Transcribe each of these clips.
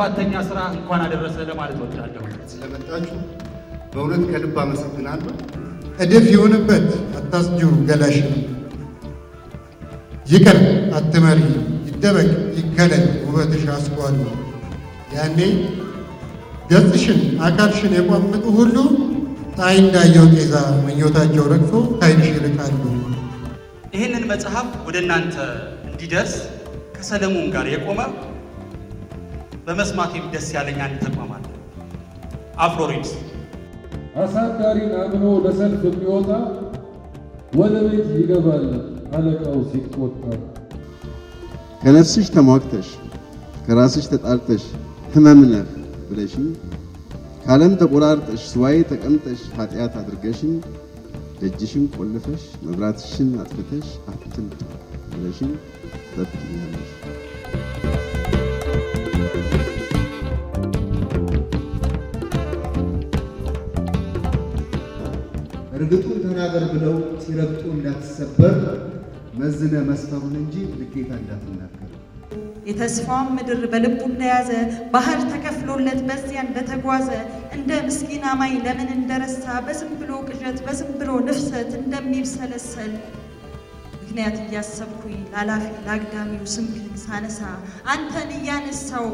ለሰባተኛ ስራ እንኳን አደረሰ ለማለት እወዳለሁ። ስለመጣችሁ በእውነት ከልብ አመሰግናለሁ። እድፍ ይሁንበት አታስጂው ገላሽን፣ ይቅር አትመሪ፣ ይደበቅ ይከለል ውበትሽ አስኳሉ። ያኔ ገጽሽን አካልሽን የቋመጡ ሁሉ ፀሐይ እንዳየው ጤዛ ምኞታቸው ረግፎ ከዓይንሽ ይርቃሉ። ይህንን መጽሐፍ ወደ እናንተ እንዲደርስ ከሰለሞን ጋር የቆመ በመስማቴም ደስ ያለኝ አንድ ተቋም አለ፣ አፍሮሪድስ። አሳዳሪን አምኖ ለሰልፍ የሚወጣ ወደ ቤት ይገባል አለቃው ሲቆጣ። ከነፍስሽ ተሟግተሽ ከራስሽ ተጣልተሽ ህመም ነህ ብለሽኝ፣ ከዓለም ተቆራርጠሽ ሱባኤ ተቀምጠሽ ኃጢአት አድርገሽኝ፣ ደጅሽን ቆልፈሽ መብራትሽን አጥፍተሽ አትምጣ ብለሽኝ ትጠብቂኛለሽ። እርግጡን ተናገር ብለው ሲረግጡ እንዳትሰበር፣ መዝነ መስፈሩን እንጂ ልኬታ እንዳትናገር። የተስፋውን ምድር በልቡ እንደያዘ፣ ባህር ተከፍሎለት በዚያ እንደተጓዘ፣ እንደ ምስኪን አማኝ ለምን እንደረሳ፣ በዝም ብሎ ቅዠት በዝም ብሎ ንፍሰት እንደሚብሰለሰል ምክንያት እያሰብኩኝ ላላፊ ላግዳሚው ስምህን ሳነሳ፣ አንተን እያነሳው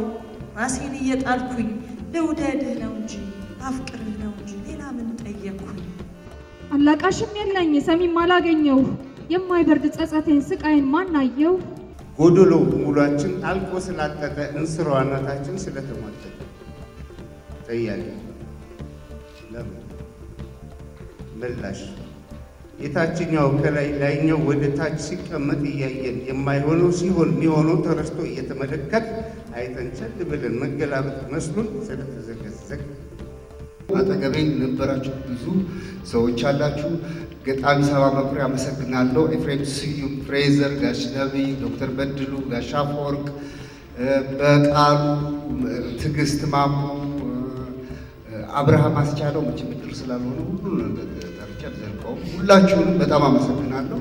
ራሴን እየጣልኩኝ፣ ልውደድህ ነው እንጂ ላፍቅርህ ነው እንጂ ሌላ ምን ጠየቅኩኝ? አላቃሽም የለኝ ሰሚም አላገኘው፣ የማይበርድ ጸጸቴን ስቃይን ማናየው? ጎዶሎ ሙሏችን አልቆ ስላጠጠ እንስሯነታችን ስለተሟጠጠ። ጠያቂ ለምን? ምላሽ የታችኛው ከላይ ላይኛው ወደ ታች ሲቀመጥ እያየን፣ የማይሆነው ሲሆን የሚሆነው ተረስቶ እየተመለከት አይተን ቸል ብለን መገላበጥ መስሉን ስለተዘገዘግ። አጠገቤ የነበራችሁ ብዙ ሰዎች አላችሁ። ገጣሚ ሰባ መኩሪያ አመሰግናለሁ። ኤፍሬም ስዩም፣ ፍሬዘር፣ ጋሽ ነቢይ፣ ዶክተር በድሉ፣ ጋሽ አፈወርቅ፣ በቃሉ፣ ትዕግስት ማሞ፣ አብርሃም አስቻለው፣ መቼም እድር ስላልሆነ ሁሉን ጠርቼ አልዘልቀውም። ሁላችሁንም በጣም አመሰግናለሁ።